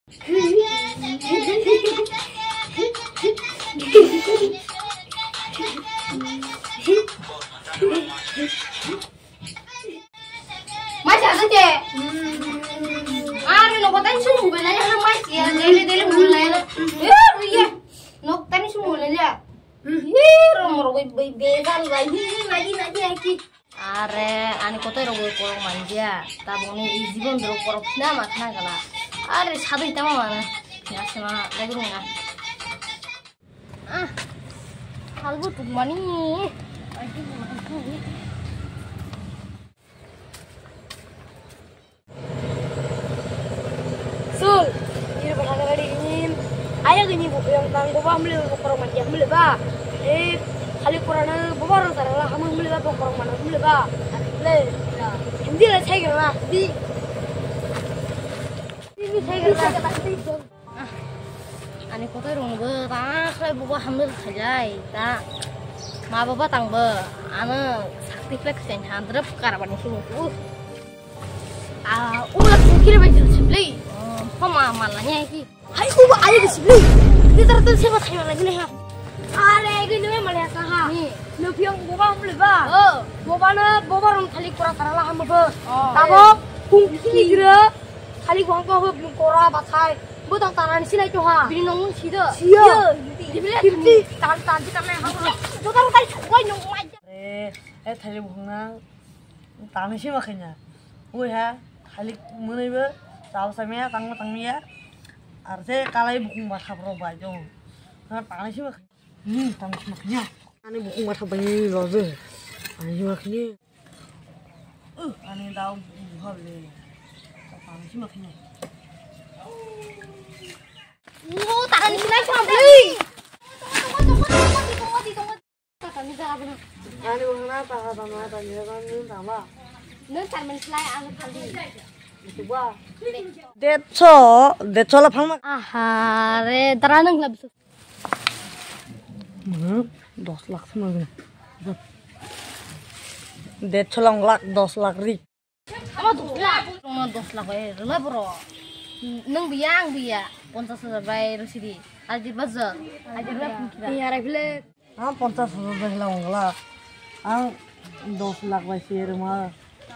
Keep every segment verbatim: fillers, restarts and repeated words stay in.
Mai cha te. Are no botan sum mobile ya ha mai cha daily daily mobile ya. Eh, riya. Nok tani sum mobile ya. Hi rom ro bai bai begal bai hi nagi nagi aki. Are ani kotor ro bai korok manjia. Taboni i jibon ro korok na ma khna gala. Are sadai tama mana. Ya sema lagi na. Ah, halbu tumani. Sul, ini bakal kali ini. Ayo gini bu yang tang boba mele bokorok mati mele ba. Eh, kali korana boba rang tarala hamang mele ba bokorok mana mele ba. Le, hindi le saya kira di. Ini saya kira. Ah, ani kotor rong bo ta khlai bo hamle khailai ta. Ma baba tang bo ano sakti khlai khain handrep karabani sung. Uh. Ah, ula sukire bai jil siblei. Oh, homa malanya ki. Hai uba ayo siblei. Ni tar tar seba thai malanya ha. Are ge nwe malanya ka ha. Ni. No piang boba hamle ba. Oh. Boba na boba rong thali kura tarala hambo. Oh. Tabo kung kira. Khali guang ko hub kora bathai. Bo tang tanani sinai to ha. Bini nong si do. Siya. Di bile fifty. Tan tan di tanai ha. Jotar tai sukai nong mai. Eh, eh thali bukhung nang. Tanai sima khanya. Oi ha. Khali munai bo. Chao samya tang tang ya. Ar se kalai bukhung ba khapro ba jong. Ha tanai sima khanya. Hmm, tanai sima khanya. Ani bukhung ba thap bani loje. Ani sima khanya. Uh, ani dao buhab le. Tang sima khini. Oh, tahan sini aja, Bli. Ani buhab na tahan sama tanya kan nun sama. Nun tarmen selai ang kali. Coba. Detso, detso la phangma. Aha, re, dara nang la bisu. Hmm, dos lakh sama gini. Detso lang lakh, dos lakh ri. Ama dos lakh. Ama dos lakh bai rwla bro. Nwng biya, ang biya. Ponchas hajar bai rwsidi. Aji bajar. Aji rwla phungkira. Ni arai bile. Ang ponchas hajar bai hela ongla. Ang dos lakh bai se rwma.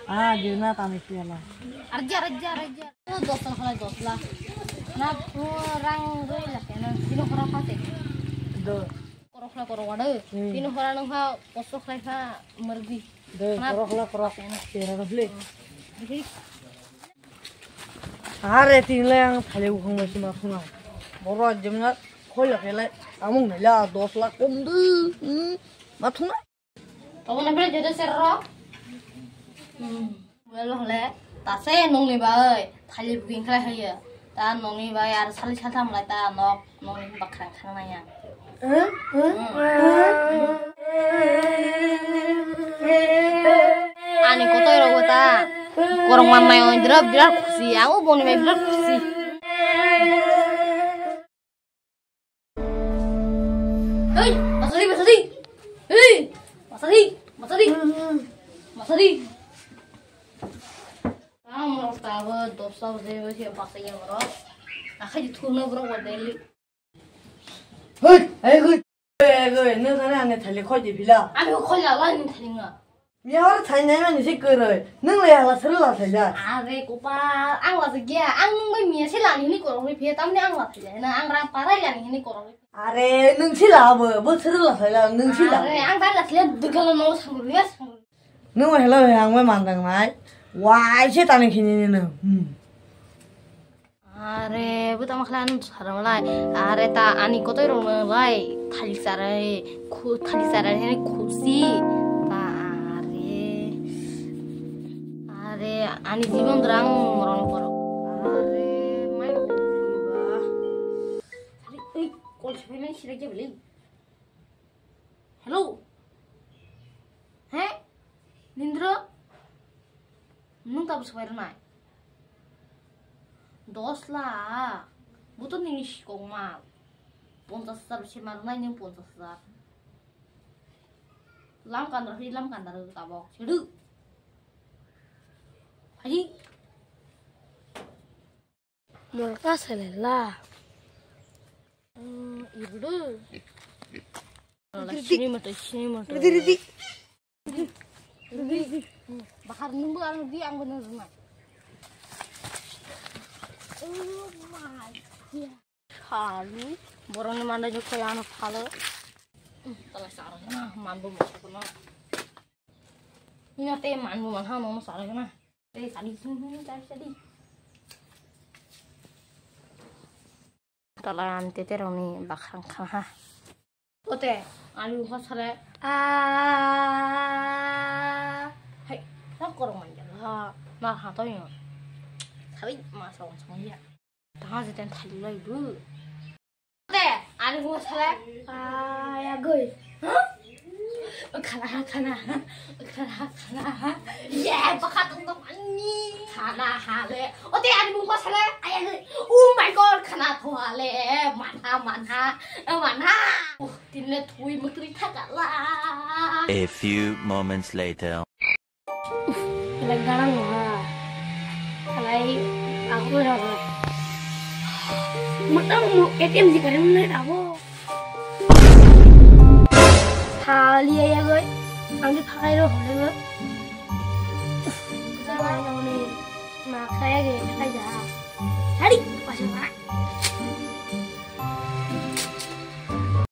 Ah, di na tani se la. Arja, arja, arja. Oh, dos lakh lai dos lakh. Na, oh, rang roi lakh na. Dino khora phate. Do. Korok la korok wade. Hmm. Dino khora nang ha, kosok lai ha, merdi. Doi, korok la korok. Tera rafle. Are tingle ang thale bukhung bai sima thunga. Boro jemna khoi la khelai amung nai la dos lakh kom du. Hmm. Ma thunga. Tabo na bela jodo serro. Hmm. Bela hole. Tase nongni bai thale bukhung khlai haye. Ta nongni bai ar sali satham lai ta nok. Nongni bakhang khang naya. Ani kotoi rogo ta. Korong man mai on dira birat khusi. Ang boni mai birat khusi. Hei, masadi, masadi. Hei, masadi, masadi. Masadi. Ang morok tabo dosa bajai bajai baksa ya morok. Akhai di thuna borok wa daily. Hei, hei, hei. Hei, hei, nung sana ane thali khoi di pila. Ami khoi la la ni thali nga. Miya har thai nai mani se kwrwi. Nung le hala sir la thai la. Are kopal, ang la se gya. Ang nung bai miya se la ni ni korok ri phi. Tamni ang la thai la. Na ang rang parai la ni ni korok ri. Are nung se la bo, bo sir la thai la, nung se la. Are ang dai la thai la dukala no sang ri ya sang. Nung hello he ang bai mandang nai. Wai se tani khini ni no. Hmm. Are, bo tamo khlai ano saram lai. Are ta ani kotoi rok no lai thalik charai, khu-, thalik charai hene khusi. Ta are. Are, ani jibon rang moroni borok. Are, mai ba. Are, ei, kol sepai nang sirai jabli. Hello. He? Nindro? Nung tabo swbai rwnai? Dos lakh? Bo to nini sikok mal. Ponchas hajar se ma rwnai nung ponchas hajar. Lam kandar hi lam kandar tabok. Sedu. Hai. Morka selela. Hmm, ibu. Ridi. Sini moto, sini moto. Ridi, ridi. Ridi. Bahar nunggu anu di ang bener rumah. Oh my God. Salu, borokni manda jokto ano phalo. Tala saro na manbo manbo na. Ina te manbo manha no saro na. Te sadi sung sung sadi sadi. Tala am te te roni bakhang kha ha. Ote, ani mukha sale. Ah. Hai, na korong manja. Ha, ma ha to yo. Sabi ma song song ya. Taha jeten thali lai bu. Te, ani mukha sale. Ah, ya goi. Khana ha, khana ha. Khana ha, khana ha. Ye, baka tong tong ani. Khana ha le. Ote, ani mukha sale. Aya goi. Oh my God, khana thoa le. Manha, manha. Manha. Tinle thui mutri thakala. A few moments later. Kalai garang ha. Kalai aku na ba. Mata mo A T M si kare mo na abo. Thali ya goi. Ang di phakai ro hole goi. Kalai na ni. Ma kaya ge kaya. Hari pasal.